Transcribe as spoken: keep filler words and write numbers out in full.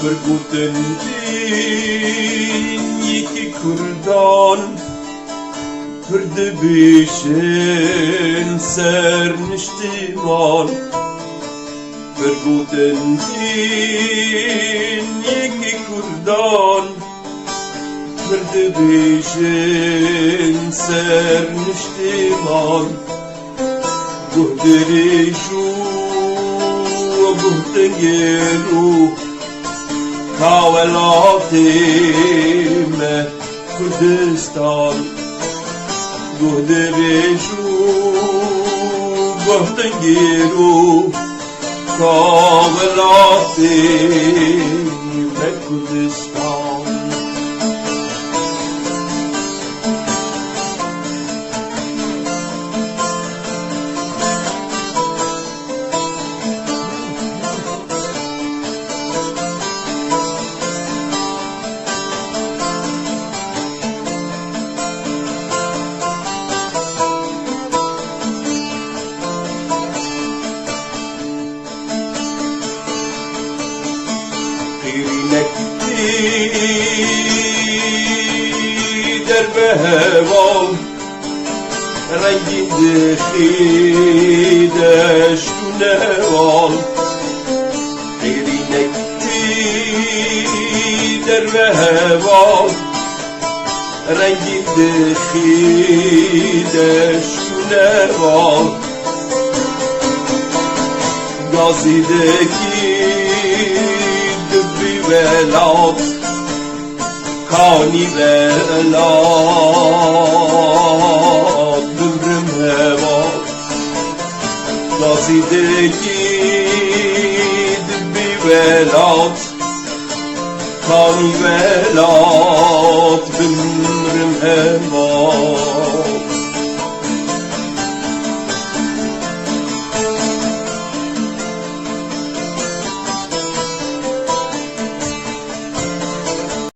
Pir gotin dîn yekî Kurdan, pir dibêjin ser niştiman. Pir gotin dîn yekî Kurdan, pir dibêjin ser niştiman. Guh dirêj û guh tengêr û ka welatê me Kurdistan. Guh dirêj û guh tengêr û ka welatê me Kurdistan. Qîrînek tî derve heval, rengîn dixî deşt û newal. Qîrînek tî derve heval, rengîn dixî deşt û newal. Gazî dikî dibî welat, kanî welat bimrim hevat. Gazî dikî dibî welat, kanî welat bimrim hevat.